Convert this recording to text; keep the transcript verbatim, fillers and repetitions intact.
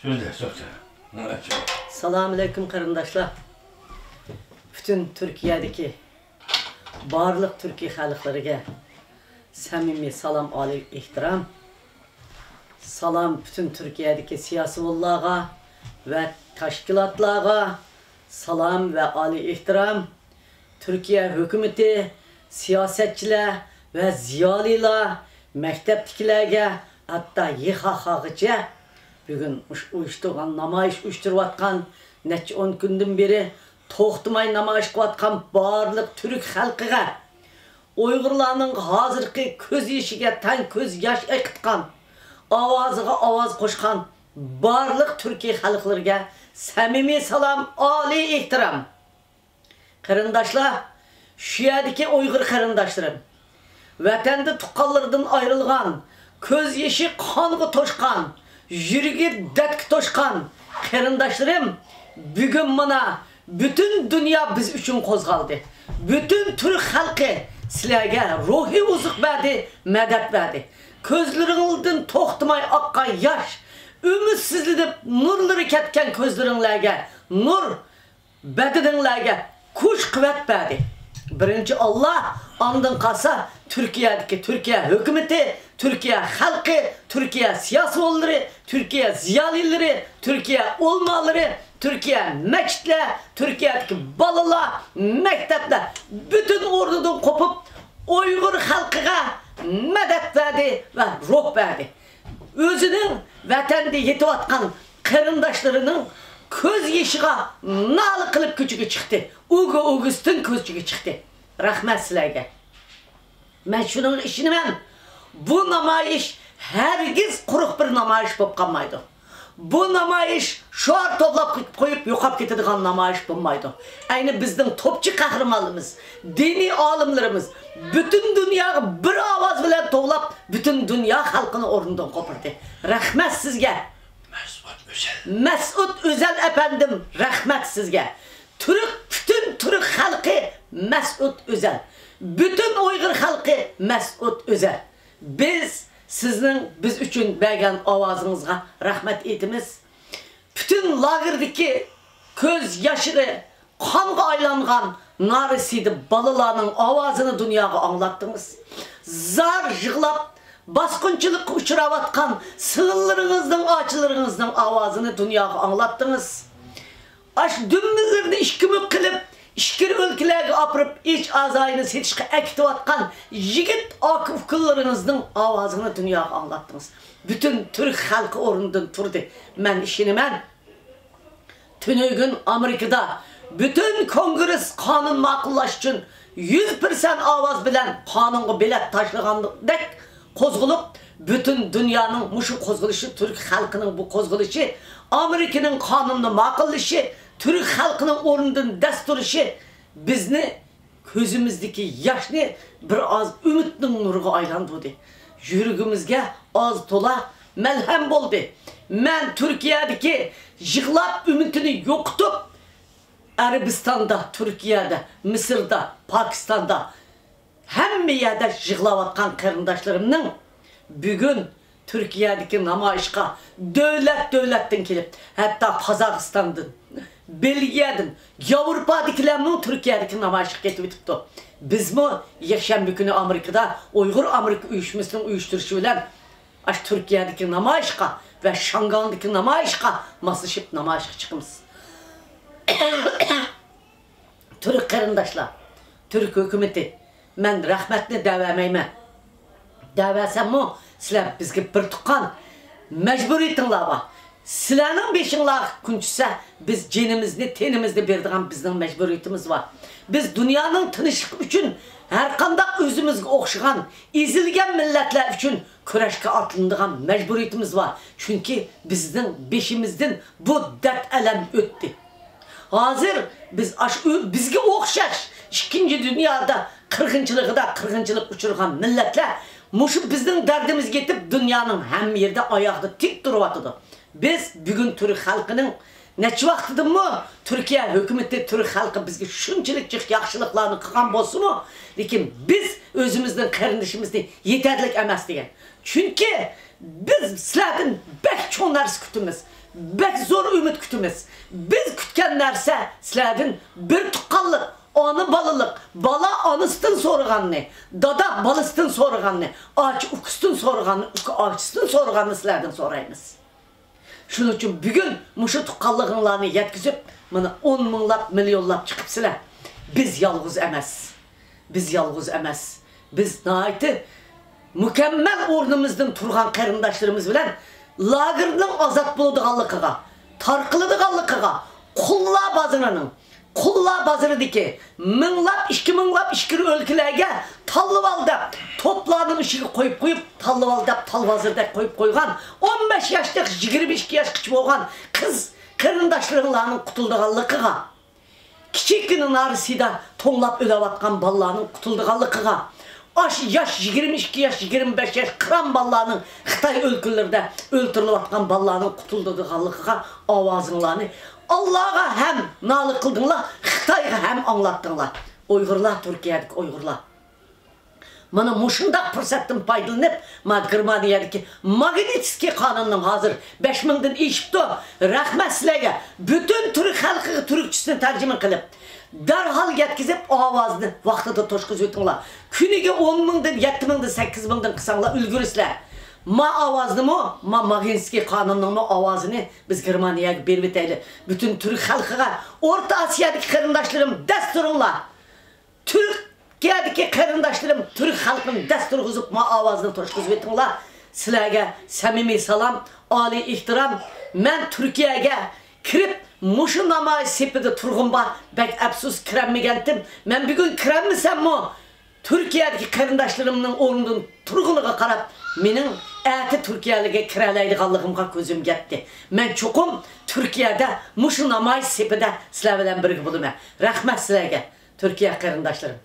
سۆزلە، سۆزلە. سالام ئەلەيكۇم قېرىنداشلار. پۈتۈن تۈركىيەدىكى بارلىق تۈركىي خەلقلىرىگە سەمىمىي سالام، ئالىي ئېھتىرام. سالام پۈتۈن تۈركىيەدىكى سىياسىيونلارغا ۋە تەشكىلاتلارغا سالام ۋە ئالىي ئېھتىرام. تۈركىيە ھۆكۈمىتى، سىياسەتچىلەر ۋە زىيالىيلار، مەكتەپتىكىلەرگە، ھەتتا يىخاخاغىچە بۈگۈن مۇشۇ ئۇيۇشتۇرغان، نامايىش ئۇيۇشتۇرۇۋاتقان، نەچچە ئون كۈندىن بېرى توختىماي نامايىش قىلىۋاتقان بارلىق تۈرك خەلقىگە، ئۇيغۇرلارنىڭ ھازىرقى كۆز يېشىگە تەڭ كۆز ياش ئېقىتقان، ئاۋازىغا ئاۋاز قوشقان بارلىق تۈركىي خەلقلىرىگە سەمىمىي سالام، ئالىي ئېھتىرام. قېرىنداشلار، شۇ يەردىكى ئۇيغۇر قېرىنداشلىرىم، ۋەتەندە تۇغقانلىرىدىن ئايرىلغان، كۆز يېشى قانغا توشقان، يۈرىكى دەردكە توشقان قېرىنداشلىرىم، بۈگۈن مانا پۈتۈن دۇنيا بىز ئۈچۈن قوزغالدى. پۈتۈن تۈرك خەلقى سىلەرگە روھىي ئوزۇق بەردى، مەدەت بەردى. كۆزلىرىڭدىن توختىماي ئاققان ياش، ئۈمىدسىزلىنىپ نۇرلىرى كەتكەن كۆزلىرىڭلارگە نۇر، بەدىنىڭلارگە كۈچ-قۇۋۋەت بەردى. بىرىنچى ئاللا، ئاندىن قالسا تۈركىيەدىكى تۈركىيە ھۆكۈمىتى، تۈركىيە خەلقى، تۈركىيە سىياسىيونلىرى، تۈركىيە زىيالىيلىرى، تۈركىيە ئۆلىمالىرى، تۈركىيە مەسچىتلەر، تۈركىيەدىكى بالىلار، مەكتەپلەر پۈتۈن ئورنىدىن قوپۇپ، ئۇيغۇر خەلقىگە مەدەت بەردى ۋە روھ بەردى. ئۆزىنىڭ ۋەتەندە يېتىۋاتقان قېرىنداشلىرىنىڭ كۆز يېشىغا نالە قىلىپ كۆچىگە چىقتى. ئۇگا ئۆگۈستىن كۆچىگە چىقتى. رەھمەت سىلەرگە. مەن شۇنىڭغا ئىشىنىمەن، بۇ نامايىش ھەرگىز قۇرۇق بىر نامايىش بولۇپ قالمايدۇ. بۇ نامايىش شوئار توۋلاپ قويۇپ يوقاپ كېتىدىغان نامايىش بولمايدۇ. ئەينى بىزنىڭ توپچى قەھرىمانلىرىمىز، دىنىي ئالىملىرىمىز پۈتۈن دۇنياغا بىر ئاۋاز بىلەن توۋلاپ، پۈتۈن دۇنيا خەلقىنى ئورنىدىن قوپۇردى. رەھمەت سىزگە. مەسئۇد ئۆزەل. مەسئۇد ئۆزەل ئەپەندىم، رەھمەت سىزگە. تۈرك، پۈتۈن تۈرك خەلقى مەسئۇد ئۆزەل. پۈتۈن ئۇيغۇر خەلقى مەسئۇد ئۆزەل. بىز سىزنىڭ بىز ئۈچۈن بەرگەن ئاۋازىڭىزغا رەھمەت ئېيتىمىز. پۈتۈن لاگېردىكى كۆز ياشلىرى قانغا ئايلانغان نارەسىدە بالىلارنىڭ ئاۋازىنى دۇنياغا ئاڭلاتتىڭىز. زار يىغلاپ، باسقۇنچىلىققا ئۇچراۋاتقان سىڭىللىرىڭىزنىڭ، ئاچىلىرىڭىزنىڭ ئاۋازىنى دۇنياغا ئاڭلاتتىڭىز. ئاشۇ دۈمبىلىرىنى ئىككى مۈك قىلىپ، ئىچكىرى ئۆلكىلەرگە ئاپىرىپ، ئىچ ئەزايىنى سېتىشقا ئەكېتىۋاتقان يىگىت ئاكا-ئۇكىلىرىڭىزنىڭ ئاۋازىنى دۇنياغا ئاڭلاتتىڭىز. پۈتۈن تۈرك خەلقى ئورنىدىن تۇردى. مەن ئىشىنىمەن، تۈنۈگۈن ئامېرىكىدا پۈتۈن كونگرېس قانۇن ماقۇللاش ئۈچۈن يۈز پىرسەنت ئاۋاز بىلەن قانۇنغا بېلەت تاشلىغاندەك قوزغىلىپ، پۈتۈن دۇنيانىڭ مۇشۇ قوزغىلىشى، تۈرك خەلقىنىڭ بۇ قوزغىلىشى، ئامېرىكىنىڭ قانۇننى ماقۇللىشى، تۈرك خەلقىنىڭ ئورنىدىن دەس تۇرۇشى بىزنى، كۆزىمىزدىكى ياشنى بىر ئاز ئۈمىدنىڭ نۇرىغا ئايلاندۇردى. يۈرىكىمىزگە ئاز تولا مەلھەم بولدى. مەن تۈركىيەدىكى يىغلاپ ئۈمىدىنى يوقىتىپ، ئەرەبىستاندا، تۈركىيەدە، مىسىردا، پاكىستاندا، ھەممە يەردە يىغلاۋاتقان قېرىنداشلىرىمنىڭ بۈگۈن تۈركىيەدىكى نامايىشقا دۆلەت-دۆلەتتىن كېلىپ، ھەتتا قازاقىستاندىن، بېلگىيەدىن، ياۋروپادىكىلەرمۇ تۈركىيەدىكى نامايىشقا كېتىۋېتىپتۇ. بىزمۇ يەكشەنبە كۈنى ئامېرىكىدا ئۇيغۇر ئامېرىكا ئۇيۇشمىسىنىڭ ئۇيۇشتۇرۇشى بىلەن ئاشۇ تۈركىيەدىكى نامايىشقا ۋە شياڭگاڭدىكى نامايىشقا ماسلىشىپ نامايىشقا چىقىمىز. تۈرك قېرىنداشلار، تۈرك ھۆكۈمىتى، مەن رەھمەتنى دەۋەرمەيمەن. دەۋەرسەممۇ، سىلەر بىزگە بىر تۇغقان، مەجبۇرىيىتىڭلار بار. سىلەرنىڭ بېشىڭلارغا كۈن چۈشسە، بىز جېنىمىزنى، تېنىمىزنى بېرىدىغان بىزنىڭ مەجبۇرىيىتىمىز بار. بىز دۇنيانىڭ تىنچلىقى ئۈچۈن، ھەرقانداق ئۆزىمىزگە ئوخشىغان ئېزىلگەن مىللەتلەر ئۈچۈن كۈرەشكە ئاتلىنىدىغان مەجبۇرىيىتىمىز بار. چۈنكى بىزنىڭ بېشىمىزدىن بۇ دەرد-ئەلەم ئۆتتى. ھازىر بىز ئاشۇ بىزگە ئوخشاش ئىككىنچى دۇنيادا قىرغىنچىلىقىدا قىرغىنچىلىققا ئۇچرىغان مىللەتلەر مۇشۇ بىزنىڭ دەردىمىزگە يېتىپ، دۇنيانىڭ ھەممە يېرىدە ئاياغىدا تىك تۇرۇۋاتىدۇ. بىز بۈگۈن تۈرك خەلقىنىڭ نەچچە ۋاقتىدىنمۇ تۈركىيە ھۆكۈمىتى، تۈرك خەلقى بىزگە شۇنچىلىك جىق ياخشىلىقلارنى قىلغان بولسىمۇ، لېكىن بىز ئۆزىمىزنىڭ قېرىندىشىمىزنى يېتەرلىك ئەمەس دېگەن. چۈنكى بىز سىلەردىن بەك چوڭ نەرسە كۈتىمىز. بەك زور ئۈمىد كۈتىمىز. بىز كۈتكەن نەرسە سىلەردىن بىر تۇغقانلىق، ئانا بالىلىق، بالا ئانىسىدىن سورىغاننى، دادا بالىسىدىن سورىغاننى، ئاچا ئۇكىسىدىن سورىغاننى، ئۇكا ئاچىسىدىن سورىغاننى سىلەردىن سورايمىز. شۇنىڭ ئۈچۈن بۈگۈن مۇشۇ تۇغقانلىقىڭلارنى يەتكۈزۈپ، مانا ئون مىڭلاپ، مىليونلاپ چىقىپسىلەر. بىز يالغۇز ئەمەس. بىز يالغۇز ئەمەس. بىز ناھايىتى مۇكەممەل ئورنىمىزدىن تۇرغان قېرىنداشلىرىمىز بىلەن لاگېرنىڭ ئازاد بولىدىغانلىقىغا، تارقىلىدىغانلىقىغا، قۇللار بازىرىنىڭ، قۇللار بازىرىدىكى مىڭلاپ، ئىككى مىڭلاپ ئىچكىرى ئۆلكىلەرگە تاللىۋال دەپ، توپلارنىڭ ئىچىگە قويۇپ قويۇپ، تاللىۋال دەپ تال بازىرىدەك قويۇپ قويغان ئون بەش ياشتىن يىگىرمە ئىككى ياشقىچە بولغان قىز قېرىنداشلىرىڭلارنىڭ قۇتۇلىدىغانلىقىغا، كىچىككىنە نارسىدا توڭلاپ ئۆلۈۋاتقان بالىلارنىڭ قۇتۇلىدىغانلىقىغا، ئاشۇ ياش، يىگىرمە ئىككى ياش، يىگىرمە بەش ياش قىران بالىلارنىڭ خىتاي ئۆلكىلىرىدە ئۆلتۈرۈلۈۋاتقان بالىلارنىڭ قۇتۇلىدىغانلىقىغا ئاۋازىڭلارنى ئاللاغا ھەم نالە قىلدىڭلار، خىتايغا ھەم ئاڭلاتتىڭلار. ئۇيغۇرلار، تۈركىيەدىكى ئۇيغۇرلار. مانا مۇشۇنداق پۇرسەتتىن پايدىلىنىپ، ما گېرمانىيەدىكى ماگنىتسكىي قانۇننىڭ ھازىر بەش مىڭدىن ئېشىپتۇ. رەھمەت سىلەرگە. پۈتۈن تۈرك خەلقىگە تۈركچىسىنى تەرجىمە قىلىپ، دەرھال يەتكۈزۈپ، ئاۋازنى ۋاقتىدا توشقۇزۇۋېتىڭلار. كۈنىگە ئون مىڭدىن، يەتتە مىڭدىن، سەككىز مىڭدىن قىلساڭلار ئۈلگۈرىسىلەر. ما ئاۋازنىمۇ، ما ماگنىتسكىي قانۇننىڭمۇ ئاۋازىنى بىز گېرمانىيەگە بېرىۋېتەيلى. پۈتۈن تۈرك خەلقىگە، ئورتا ئاسىيادىكى قېرىنداشلىرىم، دەس تۇرۇڭلار. تۈركىيەدىكى قېرىنداشلىرىم، تۈرك خەلقىم، دەس تۇرغۇزۇپ، ما ئاۋازنى توشقۇزۇۋېتىڭلار. سىلەرگە سەمىمىي سالام، ئالىي ئېھتىرام. مەن تۈركىيەگە كىرىپ، مۇشۇ نامايىش سېپىدە تۇرغىنىمغا بەك ئەپسۇس، كىرەلمىگەنتىم. مەن بۈگۈن كىرەلمىسەممۇ، تۈركىيەدىكى قېرىنداشلىرىمنىڭ ئورنىدىن تۇرغىنىغا قاراپ، مېنىڭ ئەتە تۈركىيەلەرگە كىرەلەيدىغانلىقىمغا كۆزۈم يەتتى. مەن چوقۇم تۈركىيەدە مۇشۇ نامايىش سېپىدە سىلەر بىلەن بىرگە بولىمەن. رەھمەت سىلەرگە، تۈركىيە قېرىنداشلىرىم.